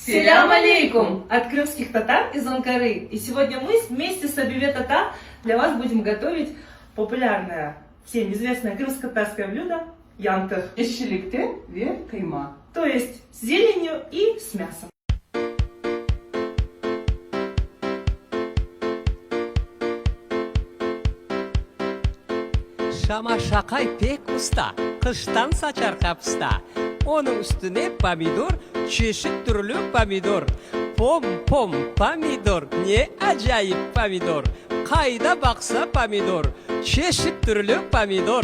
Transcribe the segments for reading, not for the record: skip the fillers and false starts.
Selâm aleykum от крымских татар из Анкары. И сегодня мы вместе с Абиве Тата для вас будем готовить популярное, всем известное крымско-татарское блюдо янтых. Yeşillikte ve qıyma. То есть с зеленью и с мясом. Şama şaqay pek usta, Qıştan saçar qapısta. Onıñ üstüne pomidor, Çeşit türlü pomidor. Pom-pom pomidor, Ne acayip pomidor! Qayda baqsa pomidor, Çeşit türlü pomidor.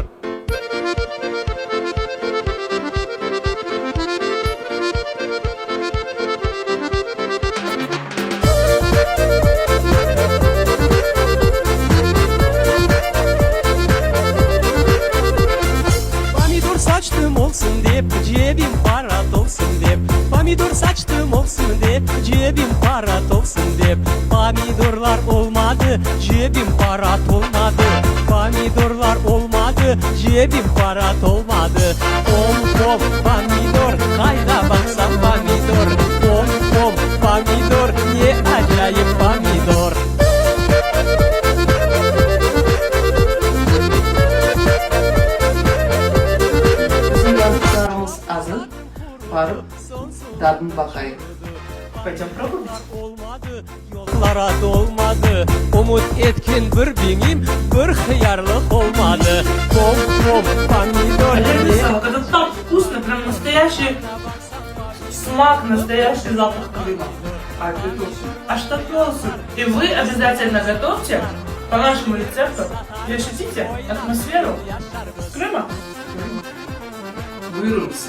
Pomidor saçtım olsun dep, Cebim para tolsun dep. Pomidor saçtım olsun dep, Cebim para tolsun dep. Pomidorlar olmadı, Cebim para tolmadı. Pomidorlar olmadı, Cebim para tolmadı. Pom-pom pomidor, Qayda baqsam pomidor. Pom-pom pomidor, Ne acayip pomidor. Bizim yantıqlarımız azır, barıp tadın baqayıq. Poydem probovat. Yollara dolmadı, Ümüt etken bir biñim, bir hıyarlıq olmadı. Pom-pom pomidor, ne. Это так вкусно, прям настоящий смак, настоящий запах Крыма. Afiyet olsun. Aştatlı olsun. И вы обязательно готовьте по нашему рецепту и ощутите атмосферу Крыма. Buyurıñız.